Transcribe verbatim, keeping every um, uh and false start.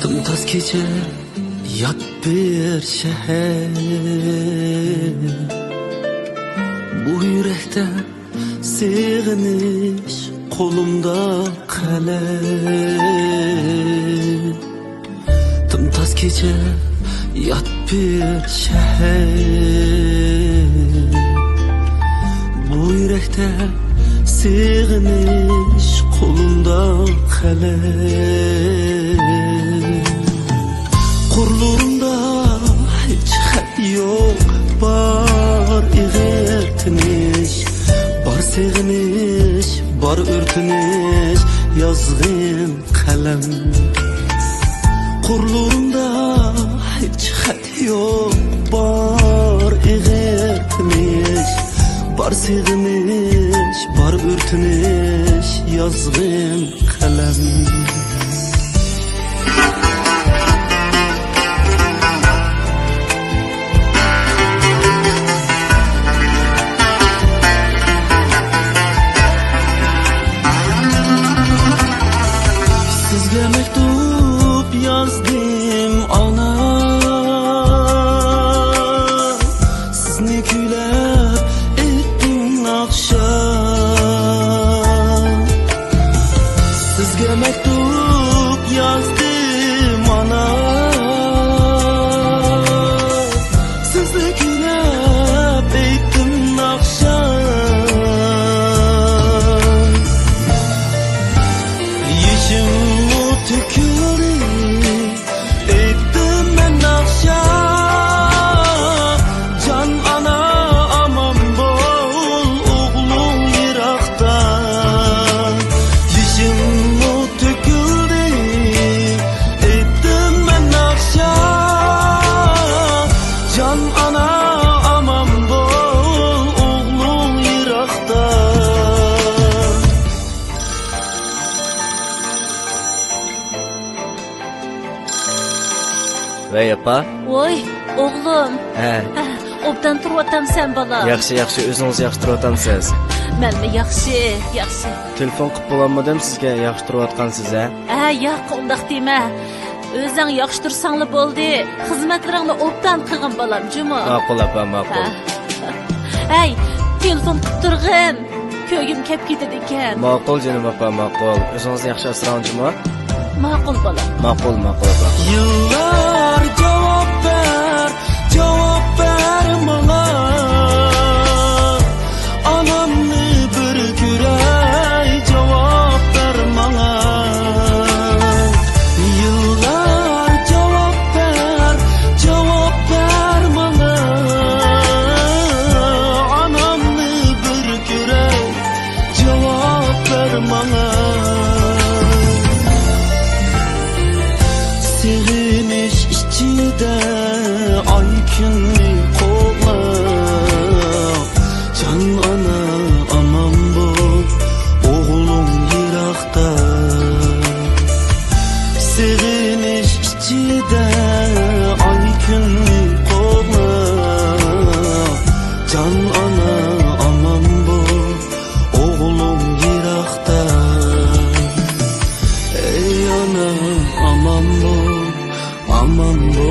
تىمتاس كېچە، يات بىر شەھەر. بۇ يۈرەكتە سېغىنىش، قولۇمدا قەلەم. تىمتاس كېچە، يات بىر شەھەر. بۇ يۈرەكتە سېغىنىش، قولۇمدا قەلەم. قۇرلىرىمدا ھېچ خەت يوق، بار ئېغىر تىنىش، بار سېغىنىش، بار ئۆرتىنىش يازغىن قەلەم. قۇرلىرىمدا ھېچ خەت يوق، بار ئېغىر تىنىش، بار سېغىنىش، بار ئۆرتىنىش يازغىن قەلەم. سىزگە مەكتۇپ يازدىم، ئانا. سىزنى كۈيلەپ ئېيتتىم ناخشا. سىزگە مەكتۇپ يازدىم، ئانا. سىزنى كۈيلەپ ئېيتتىم ناخشا. يېشىممۇ تۆكۈلدى، ئېيتتىم مەن ناخشا. جان ئانا ئامان بول، ئوغلۇڭ يىراقتا. يېشىممۇ تۆكۈلدى، ئېيتتىم مەن ناخشا. جان ئانا ئامان بول، ئوغلۇڭ يىراقتا. ۋەي، ئاپا. ۋوي، ئوغلۇم. ھە. ھە، ئوبدان تۇرۇۋاتامسەن، بالام؟ ياخشى، ياخشى. ئۆزىڭىز ياخشى تۇرۇۋاتامسىز؟ مەنمۇ ياخشى، ياخشى. تېلېفون قىلىپ بولالمىدىم سىزگە، ياخشى تۇرۇۋاتقانسىز، ھە؟ ھە، ياق، ئۇنداق دېمە. ئۆزۈڭ ياخشى تۇرساڭلا بولدى. خىزمەتلىرىڭنى ئوبدان قىلغىن، بالام، جۇمۇ. ماقۇل، ئاپا، ماقۇل. ھە. ھەي، تېلېفون قىلىپ تۇرغىن. كۆيگۈم كەپ كېتىدىكەن. ماقۇل جېنىم ئاپا، ماقۇل. ئۆزىڭىزنى ياخشى ئاسراڭ جۇمۇ. ماقۇل بالام. ماقۇل، ماقۇل ئاپا. يىللار جاۋاب بەر، جاۋاب بەر ماڭا. ئانامنى بىر كۆرەي، جاۋاب بەر ماڭا. يىللار جاۋاب بەر، جاۋاب بەر ماڭا. ئانامنى بىر كۆرەي، جاۋاب بەر ماڭا. سېغىنىش ئىچىدە ئاي كۈننى قوغلاپ، جان ئانا ئامان بول، ئوغلۇڭ يىراقتا. سېغىنىش ئىچىدە ئاي كۈننى قوغلاپ، جان ئانا ئامان بول، ئوغلۇڭ يىراقتا. ئەي ئانا، ئامان بول، ئامان بول.